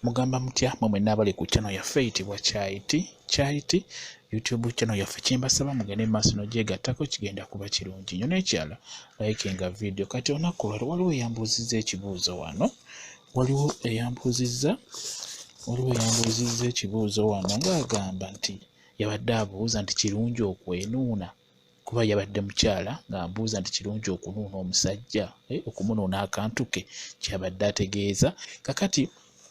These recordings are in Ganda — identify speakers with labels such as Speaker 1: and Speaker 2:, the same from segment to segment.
Speaker 1: Mugamba mutya mwe mwenna abali ku channel yaffe eyitibwa Kyayiti Kyayiti YouTube channel yaffe, kyembasaba mugende mu maaso n'ogyegattako, kigenda kuba kirungi nnyo. N'ekirala, likinga video. Kati olunaku olwaleero waliwo eyambuuzizza ekibuuzo wano, waliwo eyambuuzizza ekibuuzo wano ng'agamba nti yabadde abuuza nti kirungi okwenuuna, kuba yabadde mukyala ng'ambuuza nti kirungi okunuuna omusajja, okumunuuna akantu ke, kyabadde ategeeza. Kakati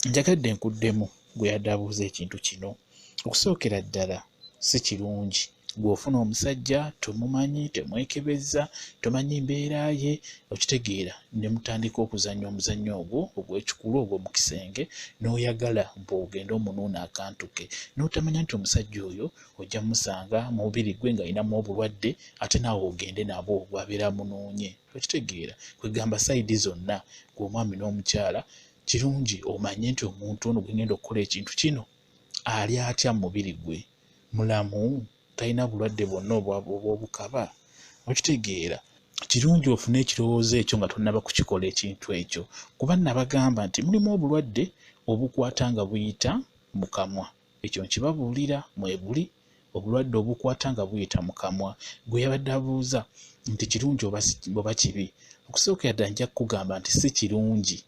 Speaker 1: njagadde nkuddemu gwe yadde abuuza ekintu kino. Okusookera ddala, si kirungi gw'ofuna omusajja tomumanyi, temwekebezza, tomanyi mbeera ye, okitegeera, ne mutandika okuzannya omuzannyo ogwo ogw'ekikulu ogw'omu kisenge, n'oyagala mbu ogende omunuuna akantu ke, n'otamanya nti omusajja oyo ojja musanga mu mubiri gwe ng'alinamu obulwadde, ate naawe ogende nabwo bw'abeera munuunye, okitegeera. Kwegamba side zonna, gwe omwami n'omukyala, kirungi omanye nti omuntu ono gwe ngenda okukola ekintu kino ali atya mu mubiri gwe, mulamu, talina bulwadde bwonna obw'obukaba, okitegeera. Kirungi ofune ekirowoozo ekyo nga tonnaba kukikola ekintu ekyo, kuba nabagamba nti mulimu obulwadde obukwata nga buyita mu kamwa. Ekyo nkibabuulira, mwebuli obulwadde obukwata nga buyita mu kamwa. Gwe yabadde abuuza nti kirungi oba kibi, okusookera ddala nja kukugamba nti si kirungi.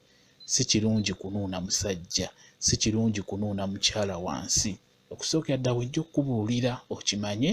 Speaker 1: Si kirungi kunuuna musajja, si kirungi kunuuna mukyala wansi. Okusookera ddala wejja okukubuulira okimanye,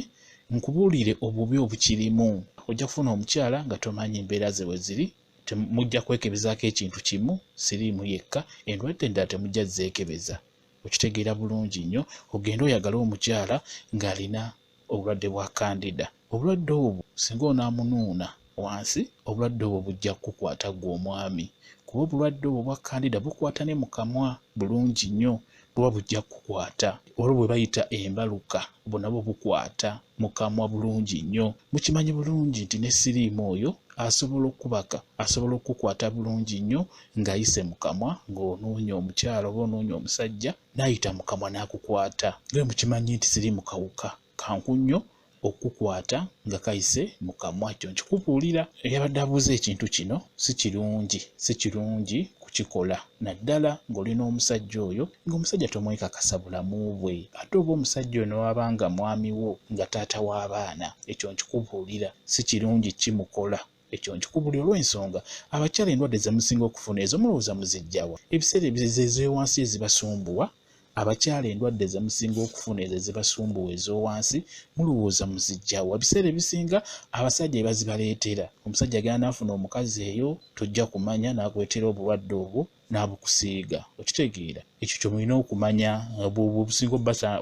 Speaker 1: nkubuulire obubi obukirimu. Ojja kufuna omukyala nga tomanyi mbeera ze we ziri, mujja kwekebezaako ekintu kimu, siriimu yekka, endwadde endala temujja zeekebeza, okitegeera bulungi nnyo. Ogende oyagale omukyala ng'alina obulwadde bwa candida, obulwadde obwo singa onaamunuuna wansi, obulwadde obwo bujja kukukwata ggwe omwami, kuba obulwadde obwo bwa candida bukwata ne mu kamwa bulungi nnyo, buba bujja kukukwata. Olwo bwe bayita embaluka, obwo nabwo bukwata mu kamwa bulungi nnyo. Mukimanyi bulungi nti ne siriimu oyo asobola okubaka, asobola okukukwata bulungi nnyo ng'ayise mu kamwa, ng'onoonya omukyala oba onoonya omusajja, n'ayita mu kamwa n'akukwata. Nga mukimanyi nti siriimu kawuka kanku nnyo okukukwata nga kayise mu kamwa. Ekyo nkikubuulira eyabadde abuuza ekintu kino, si kirungi, si kirungi kukikola, naddala ng'olina omusajja oyo ng'omusajja tomwekakasa bulamu bwe, ate oba omusajja oyo newaba nga mwami wo, nga taata w'abaana. Ekyo nkikubuulira, si kirungi kimukola. Ekyo nkikubuulira olw'ensonga abakyala endwadde ze musinga okufuna ezo mulowooza muzijjawa? Ebiseera ebizibu ez'ewansi ezibasumbuwa. Abakyala endwadde ze musinga okufuna ezo ezibasumbuwa ez'owansi mulowooza muzijjawa? Ebiseera ebisinga abasajja ebazibaleetera. Omusajja agenda n'afuna omukazi eyo, tojja kumanya, n'akuleetera obulwadde obwo n'abukusiiga, okitegeera. Ekyo kye mulina okumanya, obusinga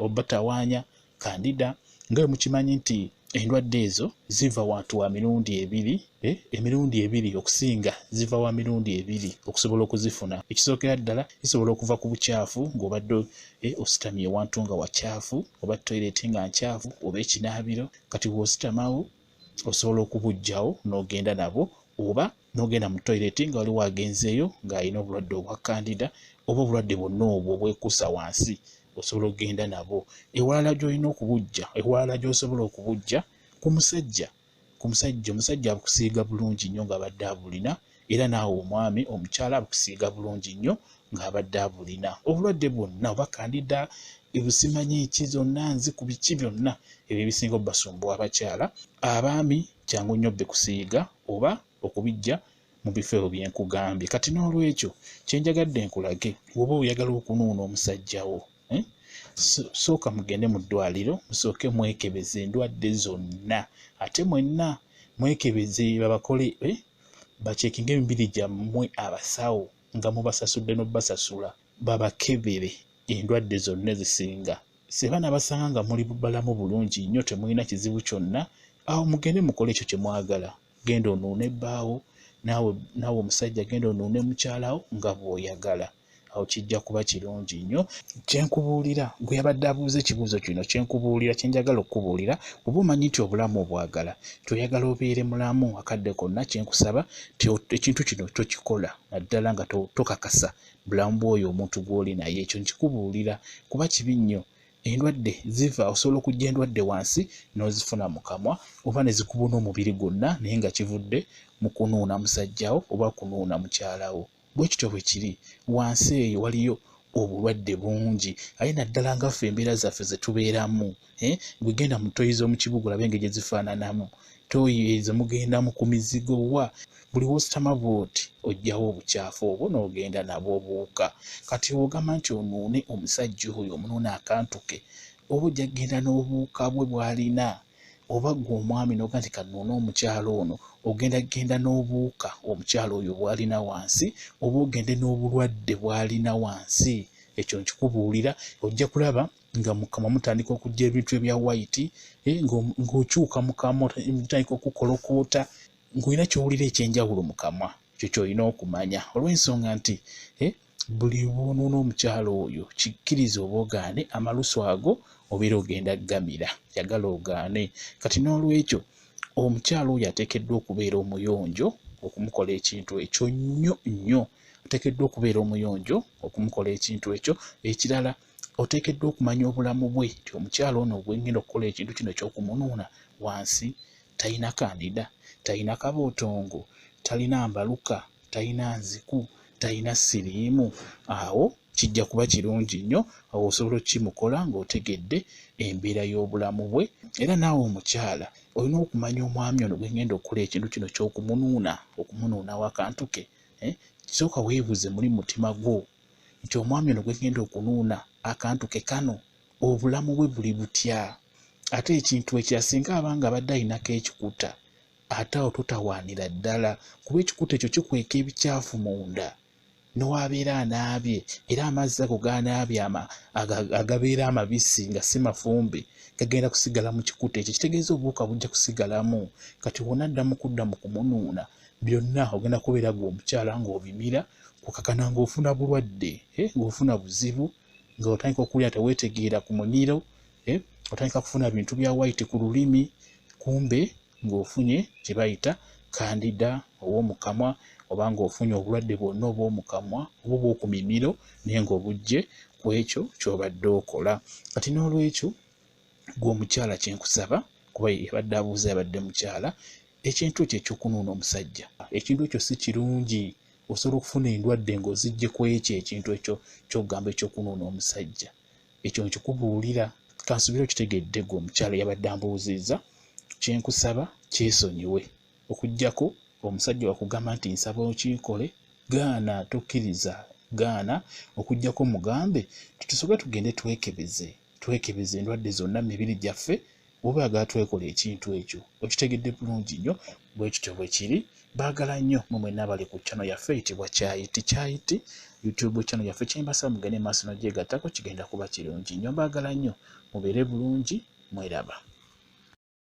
Speaker 1: obbatawaanya candida. Nga bwe mukimanyi nti endwadde ezo ziva wantu wa mirundi ebiri, emirundi ebiri okusinga, ziva wa mirundi ebiri okusobola okuzifuna. Ekisookera ddala, zisobola okuva ku bukyafu, ng'obadde ositamye ewantu nga wakyafu, oba toilet nga nkyafu, oba ekinaabiro. Kati bw'ositamawo osobola okubuggyawo n'ogenda nabwo, oba n'ogenda mu toilet nga waliwo agenzeeyo ng'alina obulwadde obwa candida oba obulwadde bwonna obwo obwekuusa wansi, osobola okugenda nabwo. Ewalala gy'olina okubuggya, ewalala gy'osobola okubuggya, ku musajja. Ku musajja, omusajja abukusiiga bulungi nnyo ng'abadde abulina, era naawe omwami, omukyala abukusiiga bulungi nnyo ng'abadde abulina. Obulwadde bwonna oba candida, ebusimanyi ki zonna, nziku, biki byonna ebyo ebisinga obbasumbuwa abakyala, abaami kyangu nnyo bikusiiga oba okubiggya mu bifo ebyo bye nkugambye. Kati n'olwekyo kye njagadde nkulage, bw'oba oyagala okunuuna omusajja wo, sooka mugende mu ddwaliro, musooke mwekebeze endwadde zonna, ate mwenna mwekebeze, babakole, bacheckinge emibiri gyammwe, abasawo nga mubasasudde n'obbasasula, babakebere endwadde zonna ezisinga. Seba nabasanga nga muli balamu bulungi nnyo, temulina kizibu kyonna, awo mugende mukole ekyo kye mwagala. Genda onuune ebbaawo, naawe omusajja genda onuune mukyalawo nga bw'oyagala, awo kijja kuba kirungi nnyo. Kyenkubuulira gwe yabadde abuuza ekibuuzo kino, kyenkubuulira, kyenjagala okukubuulira, oba omanyi nti obulamu obwagala, toyagala obeere mulamu akadde konna, kyenkusaba ekintu kino tokikola, naddala nga tokakasa bulamu bw'oyo omuntu gw'oli naye. Ekyo nkikubuulira kuba kibi nnyo. Endwadde ziva, osobola okuggya endwadde wansi n'ozifuna mu kamwa oba ne zikubuna omubiri gwonna, naye nga kivudde mu kunuuna musajjawo oba kunuuna mukyalawo. Bwe kityo bwe kiri. Wansi eyo waliyo Obulwadde bungi, aye naddala nga ffe embeera zaffe ze tubeeramu. Gwe genda mu ttoyi z'omu kibuga olabe engeri gye zifaananamu. Ttooyi ezo mugendamu ku mizigo wa buli w'ositama bw'oti oggyawo obukyafu obwo n'ogenda nabwo obuwuka. Kati bw'ogamba nti onuune omusajja oyo, omunuune akantu ke, oba ojja kugenda n'obuwuka bwe bw'alina, oba ggwe omwami n'ogamba nti kannuune omukyala ono, ogenda kugenda n'obuwuka omukyala oyo bw'alina wansi, oba ogende n'obulwadde bw'alina wansi. Ekyo nkikubuulira, ojja kulaba nga mu kamwa mutandika okujja ebintu ebya white, ng'okyuka mu kamwa mutandika okukolokoota, ng'olina ky'owulira eky'enjawulo mu kamwa. Ekyo ky'olina okumanya olw'ensonga nti buli lw'onuuna omukyala oyo, kikkirize oba ogaane, amalusu ago obeera ogenda ggamira, yagala ogaane. Kati n'olwekyo omukyala oyo ateekeddwa okubeera omuyonjo okumukola ekintu ekyo nnyo nnyo. Oteekeddwa okubeera omuyonjo okumukola ekintu ekyo. Ekirala oteekeddwa okumanya obulamu bwe nti omukyala ono gwe ngenda okukola ekintu kino eky'okumunuuna wansi talina kandida, talina kabootongo, talina mbaluka, talina nziku, talina siriimu. Awo kijja kuba kirungi nnyo, awo osobola okkimukola ng'otegedde embeera y'obulamu bwe. Era naawe omukyala olina okumanya omwami ono gwe ngenda okukola ekintu kino eky'okumunuuna, okumunuunawo akantu ke. Sooka weebuuze muli mu mutima gwo nti omwami ono gwe ngenda okunuuna akantu ke kano obulamu bwe buli butya? Ate ekintu ekirala singa aba nga abadde alinako ekikuta, ate awo totawaanira ddala kuba ekikuta ekyo kikweka ebikyafu munda. N'owabeera anaabye era amazzi ago g'anaabye agabeera amabisi nga si mafumbe gagenda kusigala mu kikuta ekyo, kitegeeza obuwuka bujja kusigalamu. Kati bw'onadda mu kudda mu kumunuuna byonna ogenda kubeera ggwe omukyala ng'obimira, kukakana ng'ofuna bulwadde, ng'ofuna buzibu, ng'otandika okuwulira teweetegeera ku mumiro, otandika kufuna bintu bya white ku lulimi, kumbe ng'ofunye kye bayita kandida ow'omu kamwa, oba ng'ofunye obulwadde bwonna obw'omu kamwa oba obw'oku mimiro naye ng'obuggye ku ekyo ky'obadde okola. Kati n'olwekyo ggwe omukyala kye nkusaba, kuba yabadde abuuza yabadde mukyala, ekintu ekyo eky'okunuuna omusajja, ekintu ekyo si kirungi. Osobola okufuna endwadde ng'oziggye ku ekyo ekintu ekyo ky'ogamba eky'okunuuna omusajja. Ekyo nkikubuulira, kansuubire okitegedde ggwe omukyala eyabadde ambuuzizza. Kye nkusaba kyesonyiwe, okuggyako omusajja wakugamba nti nsaba okinkole, gaana, tokkiriza, gaana, okuggyako mugambe nti tusooke tugende twekebeze, twekebeze endwadde zonna mu mibiri gyaffe, bw'oba oyagala twekola ekintu ekyo. Okitegedde bulungi nnyo, bwe kityo bwe kiri. Baagala nnyo mmwe mwenna abali ku channel yaffe eyitibwa Kyayiti Kyayiti, YouTube channel yaffe. Kye mbasaba mugende maaso n'ogyegattako, kigenda kuba kirungi nnyo. Mbaagala nnyo, mubeere bulungi, mweraba.